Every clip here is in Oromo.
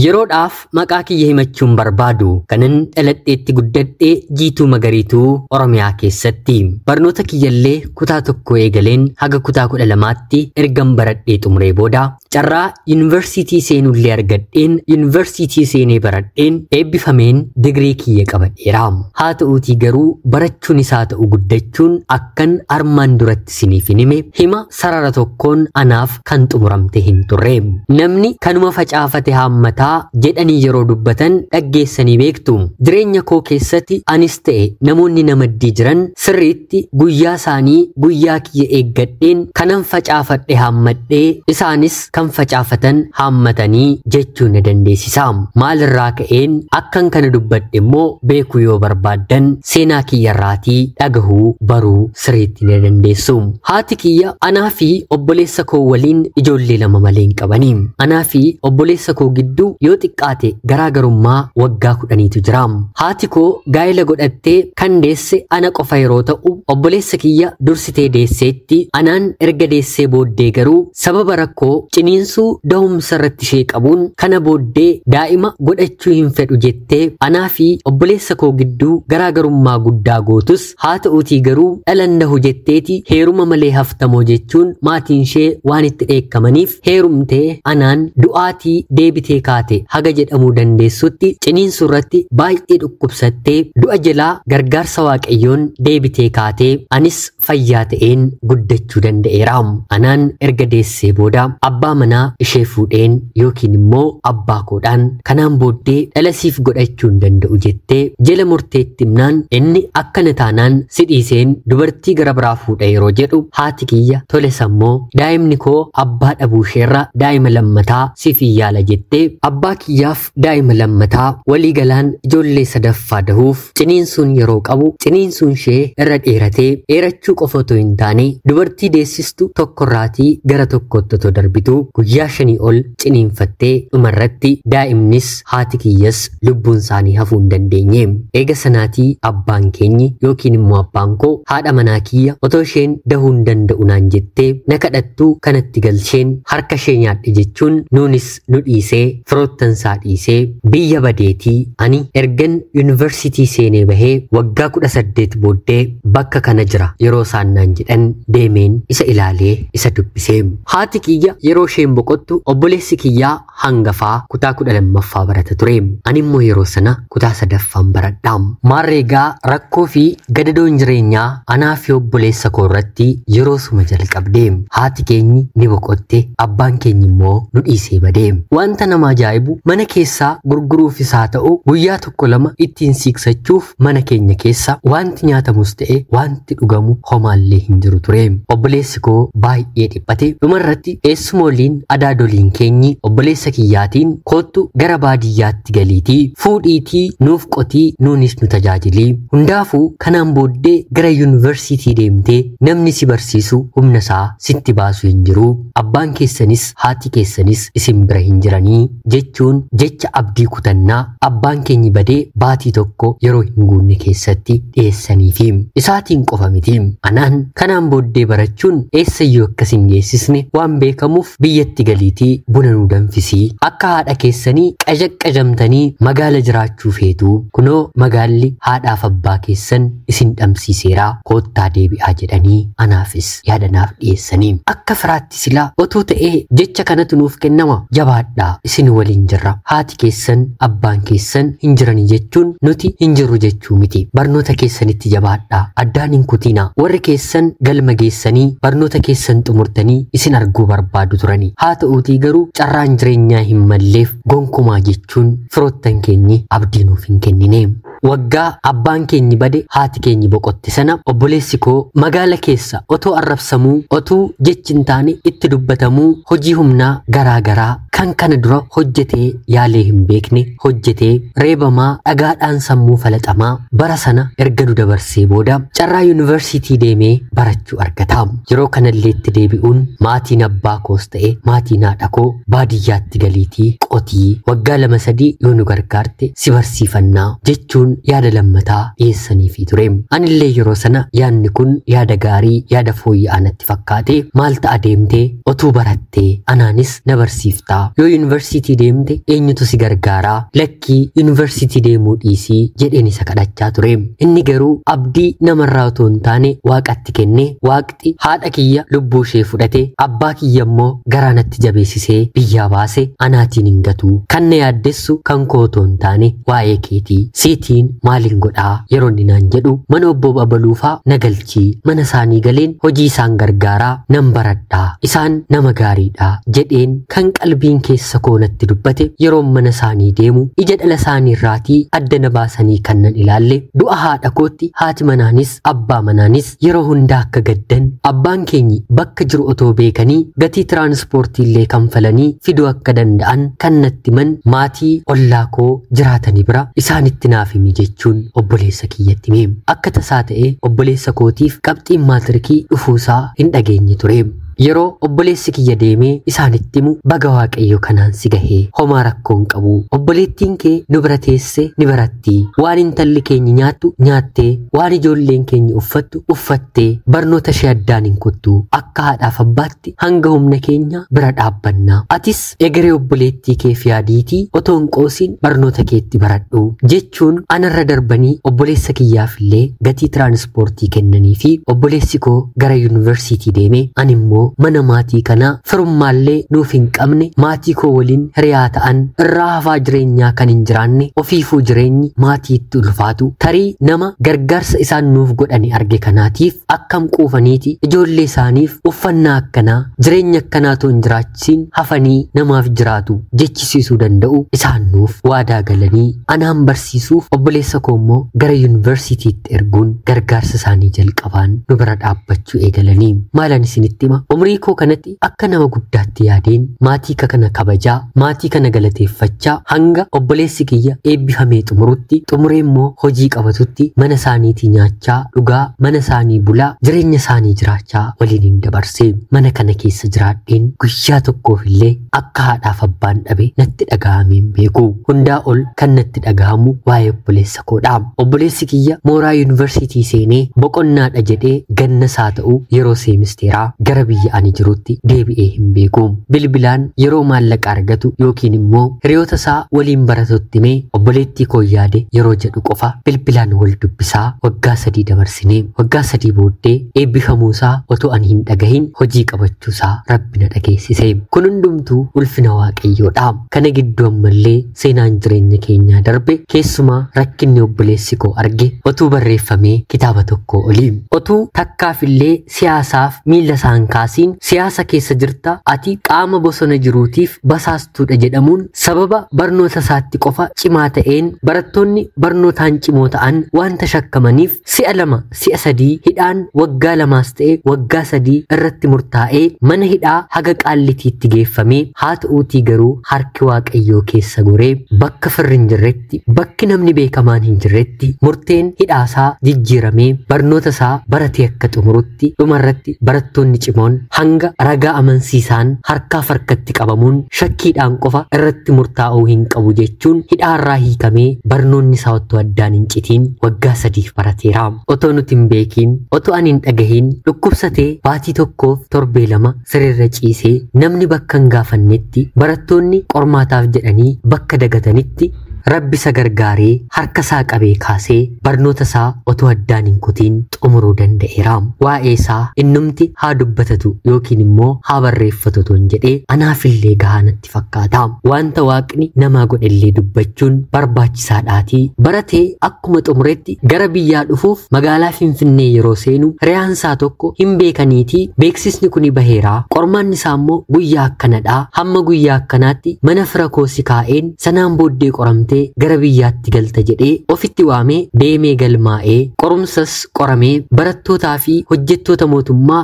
Yeroodhaaf maqaa kiyya himachuun barbaadu kanan dhaladheetti guddadhee Jiituu Magariituu Oromiyaa keessatti. Barnoota kiyyallee kutaa tokko eegaleen haga kutaa 12tti ergan baradhee xumuree booda carraa yuunivarsiitii seenullee argadheen yuunivarsiitii seenee baradheen eebbifameen digirii kiyya qabadheera. Haa ta'uutii garuu barachuun isaa ta'u guddachuun akkan armaan duratti isiniif hin hime hima sarara tokkoon anaaf kan xumuramte hin turre. Namni kanuma facaafate haammataa jedhanii yeroo dubbatan dhaggeessanii beektu. Jireenya koo keessatti anis ta'e namoonni namaddii jiran sirriitti guyyaa isaanii guyyaa kiyya eeggadheen kanan facaafadhe haammadhee isaanis kan facaafatan haammatanii jechuu na dandeessisa. Maalirraa ka'een akkan kana dubbadhe immoo beekuu yoo barbaaddan seenaa kiyyarraatii dhagahuu baruu sirriitti na dandeessu. Haati kiyya anaa fi obboleessa koo waliin ijoollee lama malee hin qabani. Anaa fi obboleessa koo gidduu yoo xiqqaate garaagarummaa waggaa 10tu jira. Haati koo gaa'ela godhattee kan deesse ana qofa yeroo ta'u obboleessa kiyya dursitee deesseetti anaan erga deessee booddee garuu sababa rakkoo ciniinsuu dahumsa irratti ishee qabuun kana booddee daa'ima godhachuu hin fedhu jettee anaa fi obboleessa koo gidduu garaagarummaa guddaa gootus haa ta'uutii garuu dhalan dahu jetteeti heeruma malee haftamoo jechuun maatiin ishee waan itti dheekkamaniif heerumtee anaan du'aatii deebitee kaate haga jedhamuu dandeessutti ciniinsuu irratti baay'ee dhukkubsattee du'a jalaa gargaarsa waaqayyoon deebitee kaatee anis fayyaa ta'een guddachuu danda'eera. Anaan erga deessee booda abbaa manaa ishee fuudheen yookiin immoo abbaa koodhaan kanaan booddee dhalasiif godhachuu hin danda'u jettee jala murteetti himnaan inni akkana taanaan si dhiiseen dubartii gara biraa fuudha yeroo jedhu haati kiyya tole sammoo daa'imni koo abbaa dhabuu isheerra daa'ima lammataa siif yaala jettee abbaa kiyyaaf daa'ima lammataa walii galaan ijoollee sadaffaa dahuuf ciniinsuun yeroo qabu ciniinsuun ishee irra dheeratee dheerachuu qofa otoo hin taane dubartii deessistu tokkorraatii gara tokkotti otoo darbitu guyyaa 5 ol ciniinfattee dhumarratti daa'imnis haati kiyyas lubbuun isaanii hafuu hin dandeenye. Eega sanaatii abbaan keenyi yookiin immoo abbaan koo haadha manaa kiyya otoo isheen dahuu hin danda'u naan jettee na kadhattuu kanatti galcheen harka ishee nyaadhe jechuun nuunis nu dhiisee firoottansaa dhiisee biyya badeetii ani ergan yuunivarsiitii seenee bahee waggaa 18 booddee bakka kana jira yeroo isaan naan jedhan deemeen isa ilaalee isa dubbisee. Haati kiyya yeroo isheen boqottu obboleessi kiyyaa hangafaa kutaa 12ffaa barata ture. Ani immoo yeroo sana kutaa 3ffaan baradha. Maarreegaa rakkoo fi gadadoon jireenyaa anaa fi obboleessa koo irratti yeroo suma jalqabde. Haati keenyi ni boqotte, abbaan keenyi immoo nu dhiisee bade. Wanta nama ajaa'ibu mana keessaa gurguruufis haa ta'u guyyaa tokko lama ittiin siiksachuuf mana keenya keessa wanti nyaatamus ta'e wanti dhugamu homaallee hin jiru ture. Obboleessi koo baay'ee dhiphate. Dhumarratti eessumooliin adaadoliin keenyi obboleessa kiyyaatiin koottu gara baadiyyaatti galiitii fuudhiitii nuuf qotii nuunis nu tajaajilii. Hundaafuu kanaan booddee gara yuunivarsiitii deemtee namni si barsiisu humna isaa sitti baasu hin jiru. Abbaan keessanis haati keessanis isin bira hin jiranii jechuun jecha abdii kutannaa abbaan keenyi badee baatii tokko yeroo hin guunne keessatti dhiyeessaniifi. Isaatiin qofa miti. Anaan kanaan booddee barachuun eessayyuu akkas hin geessisne waan beekamuuf biyyatti galiitii buna nu danfisii akka haadha keessanii qajaqqajamtanii magaala jiraachuu feetu kunoo magaalli haadhaaf abbaa keessan isin dhamsiiseeraa koottaa deebi'aa jedhanii anaafis yaadanaaf dhiyeessanii. Akka firaatti silaa otoo ta'ee jecha kanatu nuuf kennama jabaadhaa isin waliin jirra haati keessan abbaan keessan hin jirani jechuun nuti hin jirru jechuu miti. Barnoota keessanitti jabaadhaa addaan hin kutinaa warri keessan galma geessanii barnoota keessan xumurtanii isin arguu barbaadu turani. Haa ta'uutii garuu carraan jireenyaa hin malleef gonkumaa jechuun firoottan keenyi abdii nuuf hin kennine. Waggaa abbaan keenyi bade haati keenyi boqotte sana obboleessi koo magaala keessa otoo arrabsamuu otuu jechi hin taane itti dubbatamuu hojii humnaa garaa garaa kan kana dura hojjetee yaalee hin beekne hojjetee reebamaa dhagaadhaan sammuu falaxamaa bara sana erga nu dabarsee booda carraa yuunivarsiitii deemee barachuu argata. Yeroo kanallee itti deebi'uun maatiin abbaa koos ta'e maatiin haadha koo baadiyyaatti galiitii qotii waggaa 2-3 yoo nu gargaarte si barsiifannaa jechuun yaada lammataa dhiyeessaniifii ture. Anillee yeroo sana yaadni kun yaada gaarii, yaada fooyya'aa natti fakkaate. Maal ta'a deemtee otuu barattee anaanis na barsiiftaa, yoo yuunivarsiitii deemte eenyutu si gargaaraa, lakkii yuunivarsiitii deemuu dhiisii jedheen isa kadhachaa ture. Inni garuu abdii namarraa otoo hin taane waaqatti kenne. Waaqti haadha kiyya lubbuu ishee fudhate, abbaa kiyya immoo garaa natti jabeessisee biyyaa baase, anaatiin hin gatu. Kan na yaaddessu kan koo otoo hin taane waa'ee keetii, siitiin maalin godhaa yeroo inni naan jedhu mana obbo Babaluufaa na galchii, mana isaanii galeen hojii isaan gargaaraa nan baradhaa, isaan nama gaariidha jedheen kan qalbiin keessa koo natti dubbate. Yeroon mana isaanii deemu ija dhala isaanii irraatii adda na baasanii kan nan ilaalle du'a haadha kootti haati manaanis abbaa manaanis yeroo hundaa akka gaddan, abbaan keenyi bakka jiru otoo beekanii gatii tiraanspoortii illee kanfalanii fiduu akka danda'an kan natti himan maatii ollaa koo jiraatanii bira isaanitti naaf himi jechuun obboleessa kiyyatti hime. Akka tasaa ta'e obboleessa kootiif qabxiin maatirikii dhufuusaa hin dhageenye ture. Yeroo obboleessi kiyya deemee isaanitti himu, baga waaqayyo kanaan si gahee, homaa rakkoo hin qabu, obboleettiin kee nu bira teesse ni baratti, waan intalli keenya nyaattu nyaattee, waan ijoolleen keenya uffattu uffattee, barnoota ishee addaan hin kuttu, akka haadhaaf abbaatti hanga humna keenya bira dhaabbanna, atis egeree obboleettii keef yaadiitii otoo hin qoosiin barnoota keetti baradhu jechuun anarra darbanii obboleessa kiyyaaf illee gatii tiraanspoortii kennanii fi obboleessi koo gara yuunivarsiitii deeme. Ani immoo mana maatii kanaa firummaallee nuuf hin qabne, maatii koo waliin hiriyaa ta'an irraa hafaa jireenyaa kan hin jiraanne, ofiifuu jireenyi maatii itti ulfaatu, tarii nama gargaarsa isaan nuuf godhani arge kanaatiif akkam quufaniiti ijoollee isaaniif uffannaa akkanaa, jireenya akkanaa otoo hin jiraachisiin hafanii namaaf jiraatu jechisiisuu danda'u. Isaan nuuf waadaa galanii anaan barsiisuuf obboleessa koo immoo gara yuunivarsiitiitti erguun gargaarsa isaanii jalqabaan nu bira dhaabbachuu eegalanii. Maalan isinitti hima, umrii koo kanatti akka nama guddaatti yaadeen maatii kana kabajaa, maatii kana galateeffachaa hanga obboleessi kiyya eebbifamee xumurutti, xumuree immoo hojii qabatutti mana isaaniitii nyaachaa dhugaa, mana isaanii bulaa, jireenya isaanii jiraachaa waliin hin dabarse. Mana kana keessa jiraadheen guyyaa tokkoof illee akka haadhaaf abbaan dhabe natti dhaga'amee hin beeku. Hundaa ol kan natti dhaga'amu waa'ee obboleessa koodha. Obboleessi kiyya mooraa yuunivarsiitii seenee boqonnaadha jedhee gannasaa ta'u yeroo seemisteeraa gara biyya ani jirutti deebi'ee hin beeku. Bilbilaan yeroo maallaqa argatu yookiin immoo hiriyoota isaa waliin baratutti himee obboleettii koo yaade yeroo jedhu qofa bilbilaan wal dubbisaa waggaa 3 dabarsinee, waggaa 3 booddee eebbifamuusaa otoo ani hin dhagahin hojii qabachuusaa rabbi na dhageessise. Kun hundumtuu ulfina waaqayyoodha. Kana gidduu ammallee seenaan jireenya keenyaa darbe, keessumaa rakkinni obboleessi koo arge otuu barreeffamee kitaaba tokko olii. Otuu takkaafillee siyaasaaf miila isaan kaasiin siyaasa keessa jirta, ati qaama bosona jiruutiif basaastuudha jedhamuun sababa barnoota isaatti qofa cimaa ta'een barattoonni barnootaan cimoo ta'an wanta shakkamaniif si'a 2 si'a 3 hidhaan waggaa 2 ta'e waggaa 3 irratti murtaa'ee mana hidhaa haga qaallitiitti geeffamee, haa ta'uutii garuu harki waaqayyoo keessa goree bakka firri hin jirretti, bakki namni beekamaan hin jirretti murteen hidhaasaa jijjiiramee barnoota isaa baratee akka xumurutti, dhumarratti barattoonni cimoon hanga ragaa amansiisaan harkaaf harkatti qabamuun shakkiidhaan qofa irratti murtaa'uu hin qabu jechuun hidhaarraa hiikamee barnoonni isaa otoo addaan hin citiin waggaa 3 barateera. Otoo nuti hin beekiin, otoo ani hin dhagahiin dhukkubsatee baatii 1 torbee 2 sireerra ciisee namni bakka hin gaafannetti, barattoonni qormaataaf jedhanii bakka dagatanitti Rabbi isa gargaaree harka isaa qabee kaasee barnoota isaa otoo addaan hin kutiin xumuruu danda'eera. Waa'ee isaa innumti haa dubbatatu yookiin immoo haa barreeffatu otoo hin jedhee anaafillee gahaa natti fakkaata. Wanta waaqni namaa godhellee dubbachuun barbaachisaadhaatii. Baratee akkuma xumuretti gara biyyaa dhufuuf magaalaa Finfinnee yeroo seenu hiriyaansaa tokko hin beekaniitii beeksisni kuni baheeraa, qormaanni isaa immoo guyyaa akkanadhaa, hamma guyyaa akkanaatti mana fira koo si kaa'een sanaan booddee qoramtee gara biyyaatti galta jedhee ofitti waamee deemee galmaa'ee qorumsas qoramee barattootaa fi hojjettoota mootummaa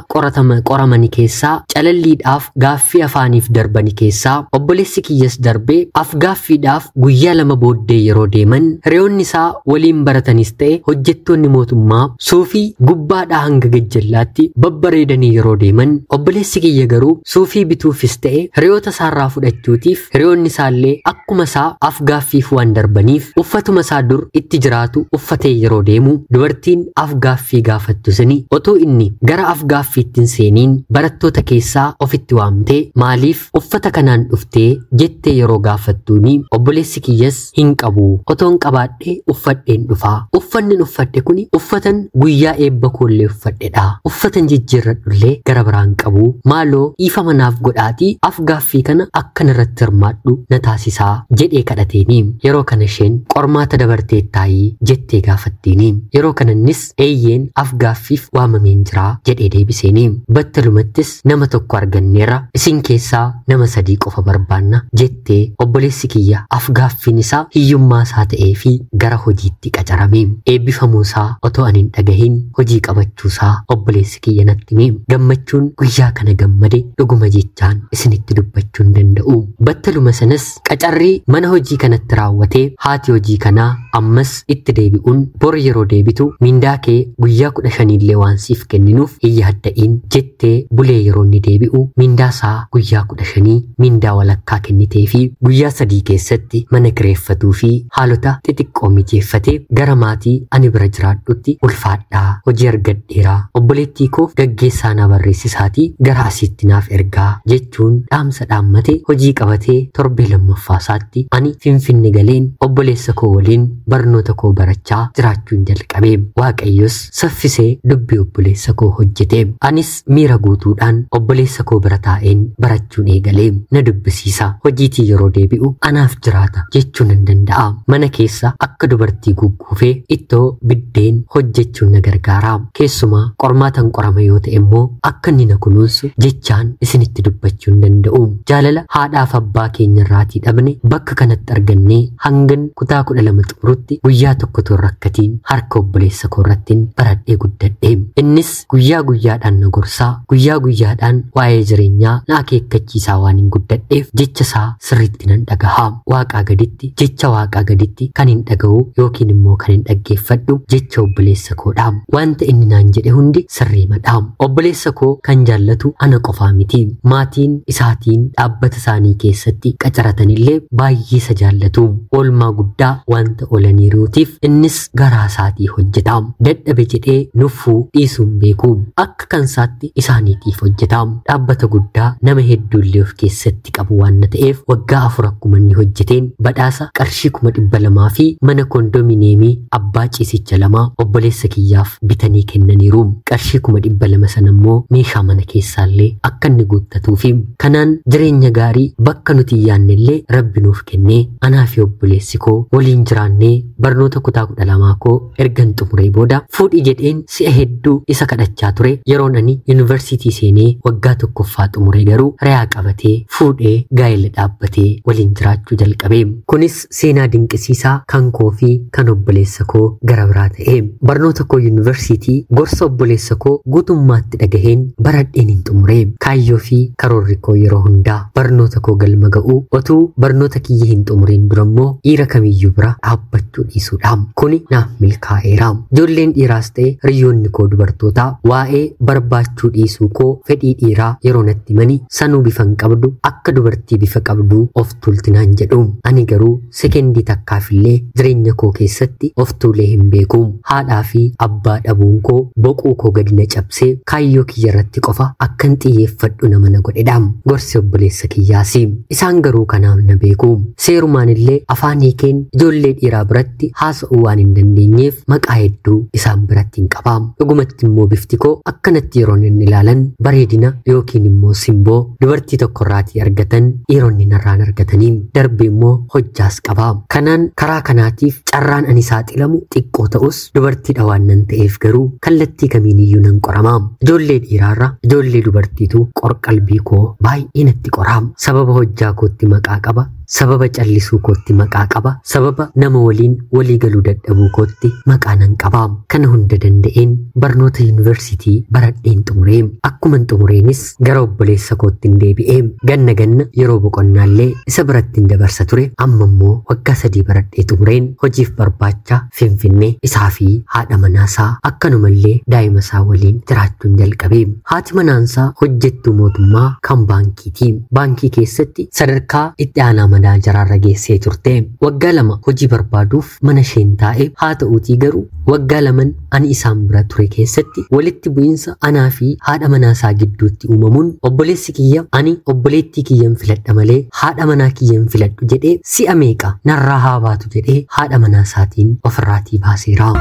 qoramani keessaa calalliidhaaf gaaffii afaaniif darbani keessaa obboleessi kiyyas darbee afgaaffiidhaaf guyyaa 2 booddee yeroo deeman hiriyoonni isaa waliin baratanis ta'e hojjettoonni mootummaa suufii gubbaadhaa hanga gajjallaatti babbareedanii yeroo deeman obboleessi kiyya garuu suufii bituufis ta'e hiriyoota isaarraa fudhachuutiif hiriyoonni isaallee akkuma isaa afgaaffiif waan darbaniif uffatuma isaa dur itti jiraatu uffatee yeroo deemu dubartiin afgaaffii gaafattu suni otoo inni gara afgaaffiitti hin seeniin barattoota keessaa ofitti waamtee maaliif uffata kanaan dhuftee jettee yeroo gaafattuuni obboleessi kiyyas hin qabu otoon qabaadhee uffadheen dhufaa uffannin uffadhe kuni uffatan guyyaa eebba koollee uffadhedha uffatan jijjiirradhullee gara biraan qabu maaloo dhiifama naaf godhaatii afgaaffii kana akkan irratti hirmaadhu na taasisaa jedhee kadhateeni. Yeroo kana isheen qormaata dabartee taayii jettee gaafatteeni. Yeroo kanannis eeyyeen afgaaffiif waamameen jiraa jedhee deebiseeni. Battalumattis nama tokko arganneerra isin keessaa nama 3 qofa barbaanna jettee obboleessi kiyya afgaaffiin isaa hiyyummaa isaa ta'ee fi gara hojiitti qacarame. Eebbifamuu isaa otoo ani hin dhagahin hojii qabachuu isaa obboleessi kiyya natti hime. Gammachuun guyyaa kana gammade dhuguma jechaan isinitti dubbachuu hin danda'u. Battaluma sanas qacarrii mana hojii kanatti raawwatee haati hojii kanaa ammas itti deebi'uun bor yeroo deebitu mindaa kee guyyaa 15 illee waan siif kenninuuf hin yaadda'iin jettee bulee yeroo inni deebi'u mindaa isaa guyyaa 15 mindaa walakkaa kennitee fi guyyaa 3 keessatti mana kireeffatuu fi haalota xixiqqoo mijeeffatee gara maatii ani bira jiraadhutti ulfaadhaa hojii argadheeraa obboleettii koof gaggeessaa na barreessisaatii gara asiitti naaf ergaa jechuun dhaamsa dhaammate hojii qabatee torbee lammaffaa isaatti ani Finfinne galeen obboleessa koo waliin barnoota koo barachaa jiraachuun jalqabe. Waaqayyos saffisee dubbii obboleessa koo hojjete. Anis miira guutuudhaan obboleessa koo bira taa'een barachuun eegalee na dubbisiisa. Hojiitii yeroo deebi'u anaaf jiraata jechuun nan danda'a. Mana keessa akka dubartii gugguufee ittoo biddeen hojjechuun na gargaara. Keessumaa qormaatan qorama yoo ta'e immoo akka inni na kunuunsu jechaan isinitti dubbachuu hin danda'u. Jaalala haadhaaf abbaa keenya irraatii dhabne bakka kanatti argannee hangan kutaa 12 xumurutti guyyaa tokko toon rakkatiin harka obboleessa koo irrattiin baradhee guddadhe. Innis guyyaa guyyaadhaan na gorsaa, guyyaa guyyaadhaan waa'ee jireenyaa na akeekkachiisaa waan hin guddadheef jecha isaa sirriitti nan dhagaha. Waaqaa gaditti jecha waaqaa gaditti kan hin dhaga'u yookiin immoo kan hin dhaggeeffadhu jecha obboleessa koodha. Wanta inni naan jedhe hundi sirriimadha. Obboleessa koo kan jaallatu ana qofaa miti. Maatiin isaatiin dhaabbata isaanii keessatti qacaratanillee baay'ee isa jaallatu. Oolmaa guddaa wanta oolaniiruutiif innis garaa isaatii hojjeta. Dadhabe jedhee nuffuu dhiisuun beeku. Akka kansaatti isaaniitiif hojjeta. Dhaabbata guddaa nama hedduullee of keessatti qabu waan ta'eef waggaa 4 akkuma inni hojjeteen badhaasa qarshii 200,000 fi mana kondominiyeemii abbaa ciisicha 2 obboleessa kiyyaaf bitanii kennaniiru. Qarshii 200,000 sana immoo meeshaa mana keessaallee akka inni guuttatuu fi kanaan jireenya gaarii bakka nuti yaannellee rabbi nuuf kennee anaa fi obboleessi koo waliin jiraannee barnoota kutaa 12 koo ergan xumuree booda fuudhi jedheen si'a hedduu isa kadhachaa ture. Yeroon ani yuunivarsiitii seenee waggaa 1ffaa xumuree garuu re'aa qabatee fuudhee gaa'ela dhaabbatee waliin jiraachuu jalqabe. Kunis seenaa dinqisiisaa kan koo fi kan obboleessa koo gara biraa ta'e. Barnoota koo yuunivarsiitii gorsa obboleessa koo guutummaatti dhagaheen baradheen hin xumure. Kaayyoo fi karoorri koo yeroo hundaa barnoota koo galma ga'uu otuu barnoota kiyya hin xumuriin dura immoo dhiira kamiyyuu bira dhaabbachuu dhiisuudha. Kuni naaf milkaa'eera. Ijoolleen dhiiraas ta'e hiriyoonni koo dubartootaa waa'ee barbaachuu dhiisuu koo fedhii dhiiraa yeroo natti himani sanuu bifa hin qabdu akka dubartii bifa qabduu of tuultinaan jedhu. Ani garuu sekendii takkaafillee jireenya koo keessatti of tuulee hin beeku. Haadhaa fi abbaa dhabuun koo boquu koo gadi na cabsee kaayyoo kiyya irratti qofa akkan xiyyeeffadhu nama na godhedha. Gorsi obboleessa kiyyaasi. Isaan garuu kanaaf na beeku. Seerumaan illee afaan hiikeen ijoollee dhiiraa biratti haasa'uu waan hin dandeenyeef maqaa hedduu isaan biratti hin qaba. Dhugumatti immoo bifti koo akkanatti yeroo inni ilaalan bareedina yookiin immoo simboo dubartii tokkorraatii argatan dhiironni narraan argatanii darbe immoo hojjaas qaba. Kanaan karaa kanaatiif carraan ani saaxilamu xiqqoo ta'us dubartiidha waan nan ta'eef garuu kallattii kamiiniyyuu nan qorama. Ijoollee dhiiraarra ijoollee dubartiitu qorqalbii koo baay'ee natti qora. Sababa hojjaa kootti maqaa qaba. Sababa callisuu kootti maqaa qaba. Sababa nama waliin walii galuu dadhabuu kootti maqaa nan qaba. Kana hunda danda'een barnoota yuunivarsiitii baradheen xumuree akkuman xumureenis gara obboleessa kootti hin deebi'ee ganna ganna yeroo boqonnaallee isa biratti hin dabarsa ture. Amma immoo waggaa 3 baradhee xumureen hojiif barbaacha Finfinnee isaa fi haadha manaasaa akkanumallee daa'ima isaa waliin jiraachuun jalqabe. Haati manaansaa hojjettuu mootummaa kan baankiiti. Baankii keessatti sadarkaa itti aanaa manaa jaraarra geessee turte. Waggaa 2 hojii barbaaduuf mana isheen taa'e. Haa ta'uutii garuu waggaa 2 ani isaan bira ture keessatti walitti bu'iinsa anaa fi haadha manaa isaa gidduutti uumamuun obboleessi kiyya ani obboleettii kiyyan filadha malee haadha manaa kiyyan filadhu jedhee si'a meeqa narraa haa baatu jedhee haadha manaa isaatiin ofirraatii baaseera.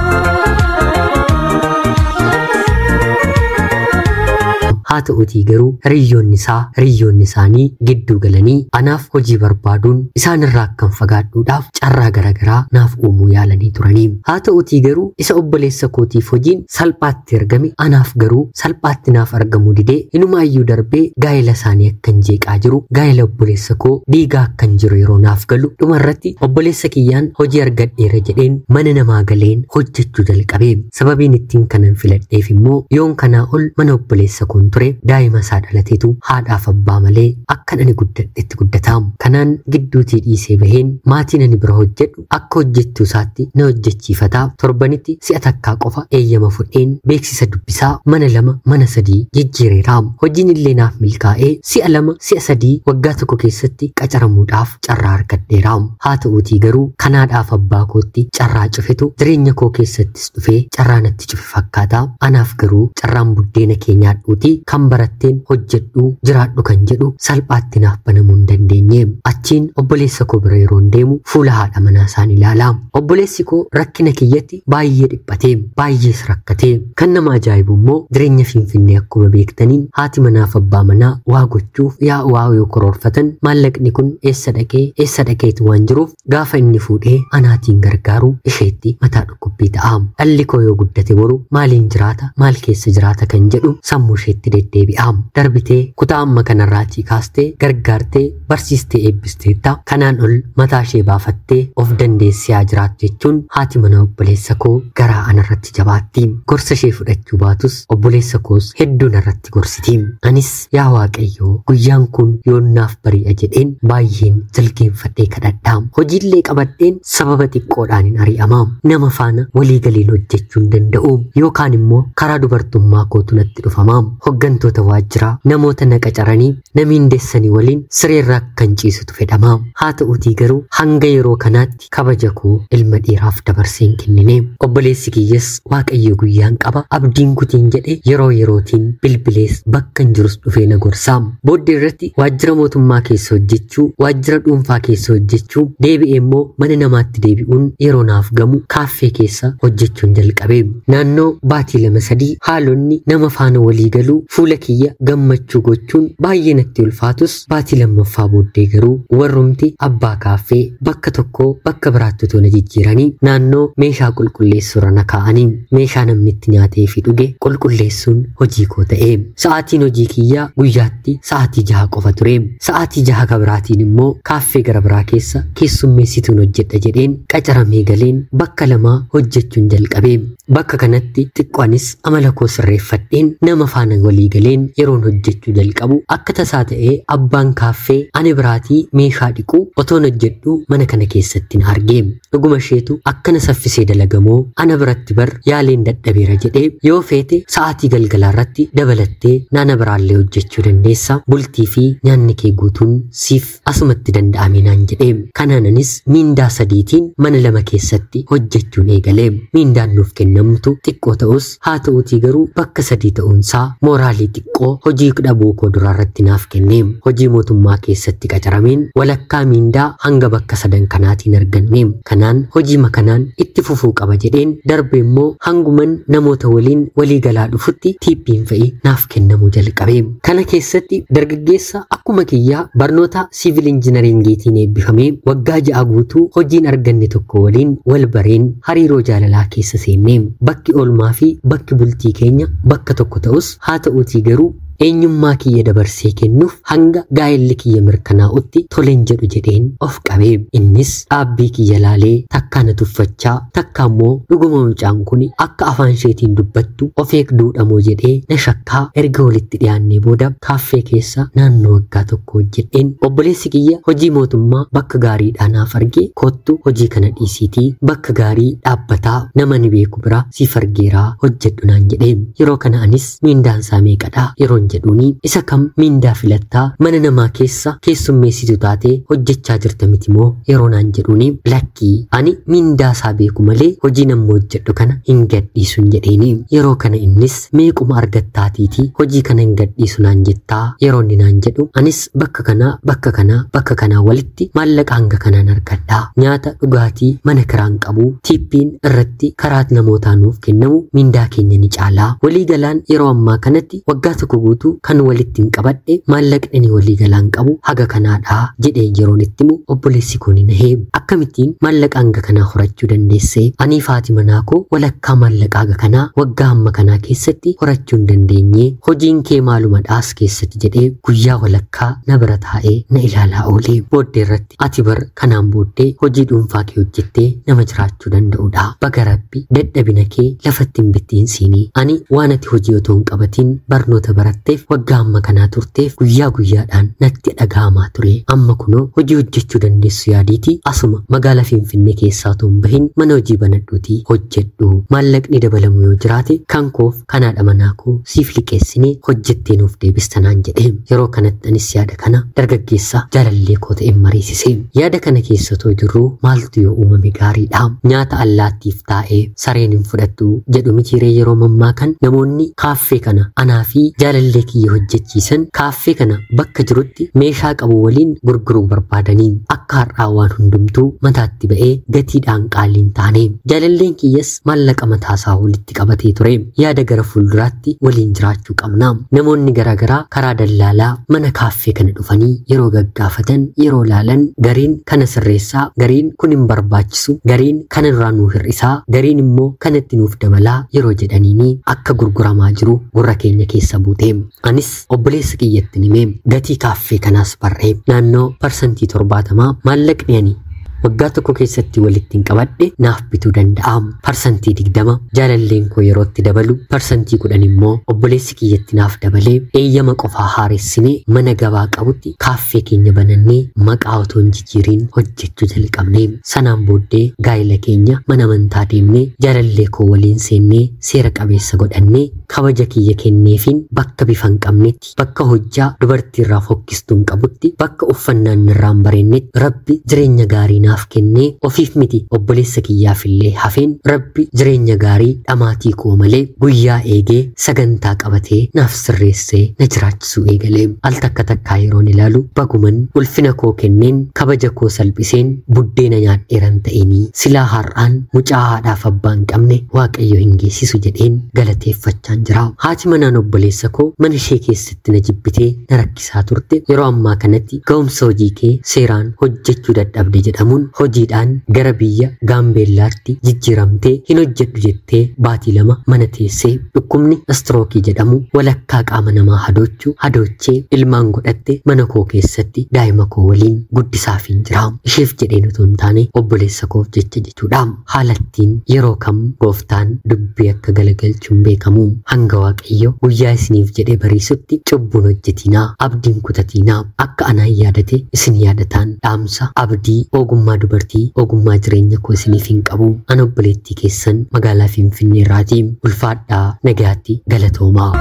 Haa ta'uutii garuu hiriyoonni isaanii gidduu galanii anaaf hojii barbaaduun isaanirraa akkan fagaadhuudhaaf carraa garaagaraa naaf uumuu yaalanii turanii. Haa ta'uutii garuu isa obboleessa kootiif hojiin salphaatti argame anaaf garuu salphaatti naaf argamuu didee inumaayyuu darbee gaa'ela isaanii akkan jeeqaa jiru gaa'ela obboleessa koo diigaa akkan jiru yeroo naaf galu dhumarratti obboleessa kiyyaan hojii argadheera jedheen mana namaa galeen hojjechuu jalqabe. Sababiin ittiin kanan filadheef immoo yoon kanaa ol mana obboleessa koon ture daa'ima isaa dhalateetu haadhaaf abbaa malee akkan ani guddadhetti guddataamu. Kanaan gidduutii dhiisee baheen maatiin ani bira hojjedhu akka hojjechuu isaatti na hojjechiifataa. Torbanitti si'a takkaa qofa eeyyama fudheen beeksisa dubbisaa mana 2 mana 3 jijjiireera. Hojiin illee naaf milkaa'ee si'a 2 si'a 3 waggaa tokko keessatti qacaramuudhaaf carraa argadheera. Haa ta'uutii garuu kanaadhaaf abbaa kootti carraa cufetu jireenya koo keessattis dhufee carraa natti cufe fakkaata. Anaaf garuu carraan buddeena kee nyaadhuutii kan baratteen hojjedhuu jiraadhu kan jedhu salphaatti naaf banamuu hin dandeenye. Achiin obboleessa koo bira yeroon deemu fuula haadha manaa isaan ilaala. Obboleessi koo rakkina kiyyatti baay'ee dhiphatee baay'ees rakkatee. Kan nama ajaa'ibu immoo jireenya Finfinnee akkuma beektaniin haati manaaf abbaa manaa waa gochuuf yaa waa yoo karoorfatan maallaqni kun eessa dhaqee eessa dhaqeetu waan jiruuf gaafa inni fuudhee anaatiin gargaaru isheetti mataa dhukkubbii ta'a. Dhalli koo yoo guddate boru maaliin jiraata maal keessa jiraata kan jedhu sammuu isheetti deddeebi'a. Darbitee kutaa amma kanarraatii kaastee gargaartee barsiistee eebbisteetta. Kanaan ol mataa ishee baafattee of dandeessee haa jiraattu jechuun haati mana obboleessa koo garaa anarratti jabaatti. Gorsa ishee fudhachuu baatus obboleessa koos hedduu narratti gorsiti. Anis yaa Waaqayyoo guyyaan kun yoonnaaf bari'a jedheen baay'een jilgeenfadhee kadhadha. Hojiillee qabadheen sababa xiqqoodhaan hin ari'ama. Nama faana walii galiin hojjechuu hin danda'u. Yookaan immoo karaa dubartummaa kootu natti dhufama. Hoggantoota waajjiraa namoota na qacaranii na miindeessanii waliin sireerra akkan ciisutu fedhama. Haa ta'uutii garuu hanga yeroo kanaatti kabaja koo ilma dhiiraaf dabarseen kennine. Obboleessi kiyyas Waaqayyo guyyaan qaba abdiin kutiin jedhe yeroo yerootiin bilbilees bakka hin jirus dhufee na gorsa. Booddee irratti waajjira mootummaa keessa hojjechuu, waajjira dhuunfaa keessa hojjechuu, deebi'ee immoo mana namaatti deebi'uun yeroo naaf gamu kaaffee keessa hojjechuun jalqabe. Naannoo baatii 2-3 haalonni nama faana walii galuu fuula kiyya gammachuu gochuun baay'ee natti ulfaatus baatii 2ffaa booddee garuu warrumti abbaa kaaffee bakka tokkoo bakka biraatti otoo na jijjiiranii naannoo meeshaa qulqulleessuurra na kaa'anii meeshaa namni itti nyaatee fi dhuge qulqulleessuun hojii koo ta'e. Sa'aatiin hojii kiyyaa guyyaatti sa'aatii 6 qofa ture. Sa'aatii 6 kabiraatiin immoo kaaffee gara biraa keessa keessummeessituun hojjedha jedheen qacaramee galeen bakka 2 hojjechuun jalqabe. Bakka kanatti xiqqoonis amala koo sirreeffadheen nama faana walii galeen yeroon hojjechuu jalqabu akka tasaa ta'ee abbaan kaaffee ani biraatii meeshaa dhiquu otoon hojjedhu mana kana keessatti na arge. Dhuguma isheetu akkana saffisee dalagamoo ana biratti bar yaaleen dadhabeera jedhee yoo feete sa'aatii galgalaa irratti dabalattee naana biraallee hojjechuu dandeessa. Bultii fi nyaanni kee guutuun siif asumatti danda'ame naan jedhee. Kanaanis miindaa 3tiin mana 2 keessatti hojjechuun eegale. Miindaan nuuf kennamtu xiqqoo ta'us haa ta'uutii garuu bakka 3 ta'uunsaa mooraalii xiqqoo hojii dhabuu koo duraarratti naaf kenne. Hojii mootummaa keessatti qacarameen walakkaa miindaa hanga bakka 3 kanaatiin arganne. Kanaan hojii makanaan itti fufuu qaba jedheen darbe immoo hanguman namoota waliin walii galaa dhufutti tiippiin fa'i naaf kennamuu jalqabe. Kana keessatti dargaggeessa akkuma kiyyaa barnoota siivil injinariingiitiin eebbifamee waggaa 6 guutuu hojiin arganne tokko waliin wal bareen hariiroo jaalalaa keessa seenne. Bakki oolmaa fi bakki bultii keenya bakka tokko ta'us haa ta'uutii garuu eenyummaa kiyya dabarsee kennuuf hanga gaa'elli kiyya mirkanaa'utti toleen jedhu jedheen of qabee. Innis dhaabbii kiyya laalee takkaa na tuffachaa takka immoo dhuguma mucaan kun akka afaan isheetiin dubbattu of eegduudhamoo jedhee na shakkaa. Erga walitti dhiyaannee booda kaaffee keessa naannoo waggaa 1 hojjedheen obboleessi kiyya hojii mootummaa bakka gaariidhaa naaf argee kottu hojii kana dhiisiitii bakka gaarii dhaabbataa nama ni beeku bira siif argeeraa hojjedhu naan jedhee. Yeroo kana anis miindaan isaa meeqadhaa yeroon jedhuuni isa kam miindaa filattaa mana namaa keessa keessummeessitu taatee hojjechaa jirta miti moo yeroo naan jedhuuni lakkii ani miindaa isaa beeku malee hojii nama hojjedhu kana hin gadhiisun jedheeni. Yeroo kana innis meequma argattaatiitii hojii kana hin gadhiisu naan jettaa yeroo inni naan jedhu anis bakka kanaa bakka kanaa bakka kanaa walitti maallaqa hanga kanaan argadhaa nyaata dhugaatii mana kiraan qabu tiippiin irratti karaa namootaa nuuf kennamu miindaa keenya ni caalaa walii galaan yeroo ammaa kanatti waggaa tokko guutuu kan walitti hin qabadhe maallaqni ni walii galaan qabu haga kanaadhaa jedhee yeroon itti himu obboleessi koo ni nahee akkamittiin maallaqa hanga kanaa horachuu dandeesse anii faati manaa koo walakkaa maallaqa haga kanaa waggaa hamma kanaa keessatti horachuu hin dandeenye hojiin kee maalumadhaas keessatti jedhee guyyaa walakkaa na bira taa'ee na ilaalaa oolee booddee irratti ati bar kanaan booddee hojii dhuunfaa kee hojjettee nama jiraachuu danda'udha baga rabbi dadhabina kee lafatti hin bittiinsiinii ani waan ati hojii otoo hin qabatiin barnoota baratteef waggaa hamma kanaa turteef guyyaa guyyaadhaan natti dhaga'amaa ture amma kunoo hojii hojjechuu dandeessu yaadiitii asuma magaalaa Finfinnee keessaa otoo hin bahin mana hojii banadhuutii hojjedhu maallaqni dabalamu yoo jiraate kan koof kanaadha manaa koo siif liqeessinee hojjettee nuuf deebistanaan jedhe. Yeroo kanatti anis yaada kana dargaggeessa jaalallee koo ta'een mariisise. Yaada kana keessa otoo jirruu maaltu yoo uumame gaariidha nyaata allaattiif taa'ee sareen hin fudhattu jedhu mitiiree yeroo mammaa kan namoonni kaaffee kana anaa fi jaalallee kiyya hojjechiisan kaaffee kana bakka jirutti meeshaa qabu waliin gurguruu barbaadanii akka har'aa waan hundumtuu mataatti ba'ee gatiidhaan qaaliin taane jaalalleen kiyyas maallaqa mataasaa walitti qabatee ture yaada gara fuulduraatti waliin jiraachuu qabna namoonni garaagaraa karaa dallaalaa mana kaaffee kana dhufanii yeroo gaggaafatan yeroo laalan gariin kana sirreessaa gariin kun hin barbaachisu gariin kana irraa nuu hir'isaa gariin immoo kanatti nuuf dabalaa yeroo jedhaniini akka gurguramaa jiru gurra keenya keessa buute. Anis obboleessa kiyyatti himee gatii kaaffee kanaas barree naannoo 70% maallaqni ani waggaa tokko keessatti walitti hin qabadhe naaf bituu danda'a. 20% jaalalleen koo yerootti dabalu 10% immoo obboleessi kiyyatti naaf dabalee eeyyama qofaa haaressinee mana gabaa qabutti kaaffee keenya banannee maqaa otoo hin jijjiiriin hojjechuu jalqabne. Sanaan booddee gaa'ela keenya mana amantaa deemnee jaalallee koo waliin seennee seera qabeessa godhannee kabaja kiyya kenneefiin bakka bifa hin qabnetti bakka hojjaa dubartii irraa fokkistuu hin qabutti bakka uffannaan irraa hin bareennetti rabbi jireenya gaarii naaf kennee ofiif miti obboleessa kiyyaaf illee hafeen rabbi jireenya gaarii dhamaatii koo malee guyyaa eegee sagantaa qabatee naaf sirreessee na jiraachisuu eegalee al takka takkaa yeroon ilaalu baguman ulfina koo kenneen kabaja koo salphiseen buddeena nyaadheeran ta'inii silaa har'aan mucaa haadhaaf abbaa hin qabne waaqayyo hin geessisu jedheen galateeffachaan jira. Haati manaan obboleessa koo mana ishee keessatti na jibbitee na rakkisaa turte yeroo ammaa kanatti ga'umsa hojii kee seeraan hojjechuu dadhabde jedhamuun hojiidhaan gara biyya Gaambeellaatti jijjiiramtee hin hojjedhu jettee baatii 2 mana teessee dhukkubni istirookii jedhamu walakkaa qaama namaa hadoochuu hadoochee ilmaan godhatte mana koo keessatti daa'ima koo waliin guddisaafin jira. Isheef jedheen otoo hin taane obboleessa koof jecha jechuudha. Haalattiin yeroo kam gooftaan dubbii akka galagalchuun beekamu hanga waaqayyo guyyaa isiniif jedhee bariisutti cubbuun hojjetinaa abdiin kutatiinaa akka anaan yaadate isin yaadataan dhaamsa abdii ogummaa dubartii ogummaa jireenya koo isiniif hin qabu. An obboleettii keessan magaalaa Finfinnee irraatii ulfaadhaa nagaatti galatoomaa.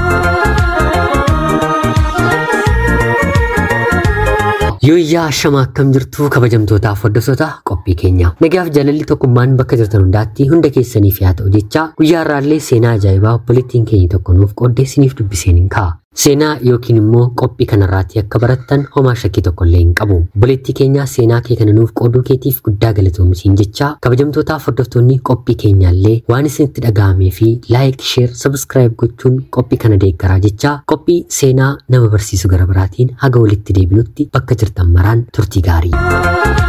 Yooyyaa shama akkam jirtu kabajamtootaaf hordoftoota qophii keenya. Nagaaf jaalalli tokkummaan bakka jirtan hundaatti hunda keessaniif haa ta'u jecha guyyaa har'aallee seenaa ajaa'ibaa obboleettiin keenya tokko nuuf qooddee isiniif dubbiseen hin ka'a. Seenaa yookiin immoo qophii kanarraatti akka barattan homaa shakkii tokko illee hin qabu. Obboleettii keenya seenaa kee kana nuuf qooduu keetiif guddaa galatoomisiin jecha kabajamtootaaf hordoftoonni qophii keenyaallee waan isinitti dhaga'amee fi like, share, subscribe gochuun qophii kana deeggaraa jecha qophii seenaa nama barsiisu gara biraatiin haga walitti deebinutti bakka jirtan maraan turtii gaarii.